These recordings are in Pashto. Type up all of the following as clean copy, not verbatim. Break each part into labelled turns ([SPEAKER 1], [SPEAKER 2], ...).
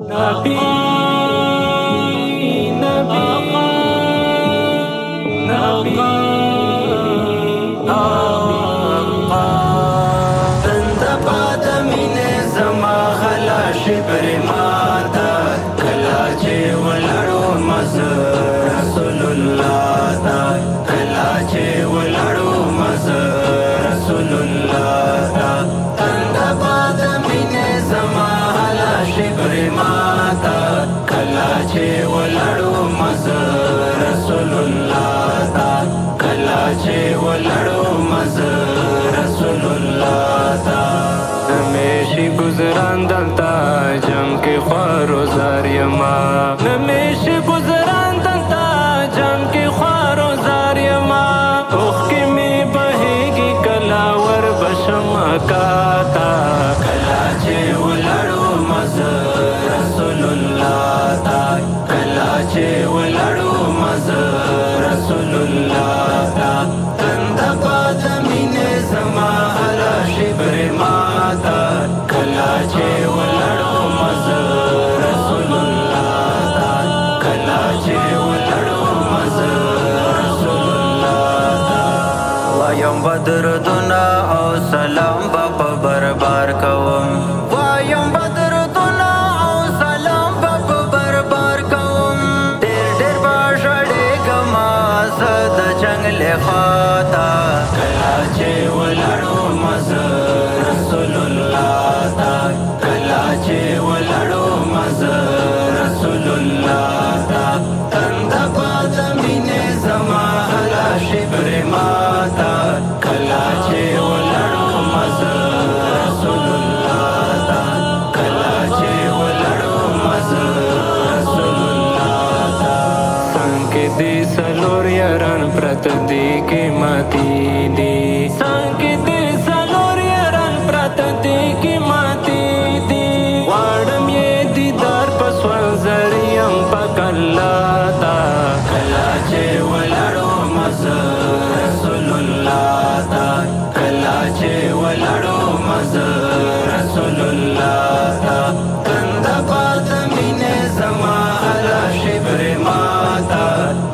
[SPEAKER 1] نبی نبی نبی آقا، تند پاد مینه زما غلا شبر ماتا، کلا چې ولړو مز رسول الله تا، کلا چې ولړو مز رسول الله تا. تند پاد مینه زما غلا شبر ماتا، کلا چې ولړو مز رسول الله تا، کلا چې ولړو مز رسول الله تا. نمیشي گزران دلتا جنگ کې خوارو زار یما، نمیشي گزران دلتا جنگ کې خوارو زار یما. اوخ کې می بهېږي کلا ور بشم کاتا، کلا چې ولړو مز رسول الله تا، کلا چې ولړو مز رسول الله تا. تند پاد مینه زما هلا شبر ماتا، کلا چې ولړو مز رسول الله تا، کلا چې ولړو مز رسول الله تا.
[SPEAKER 2] وایم بدر دنا او سلام با بربار کوم، وایم بدر دنا او سلام با بربار کوم. ډېر ډېر با ژړېږم زه د جنګ له خاطا،
[SPEAKER 1] کلا چې ولړو مز رسول الله تا، کلا چې ولړو مز رسول الله تا. تند پاد مینه زما هلا شبر ماتا، کلا چې ولړو مز رسول الله تا، کلا چې ولړو مز رسول الله تا. څنګه دې سلور یاران پرت دي کې ماتی دي، څنګه دې سلور یاران پرت دي کې ماتی دي. غواړم یې دیدار پسول زریم پکلا تا، کلا چې ولړو مز رسول الله تا، کلا چې ولړو مز رسول الله تا. تند پاد مینه زما هلا شبر ماتا،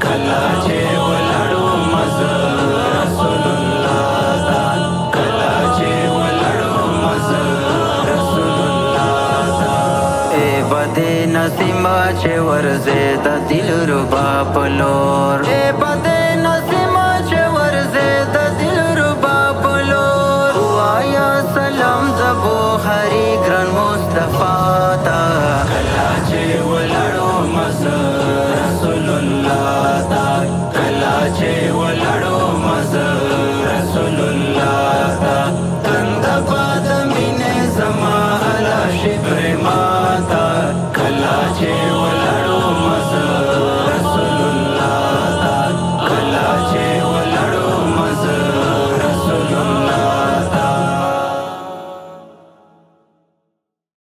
[SPEAKER 1] کلا چې ولړو مز رسول الله تا، کلا چې ولړو مز رسول الله تا.
[SPEAKER 2] اے بدې نسیمه چې ورځې د دل ربا پلور، اے بدې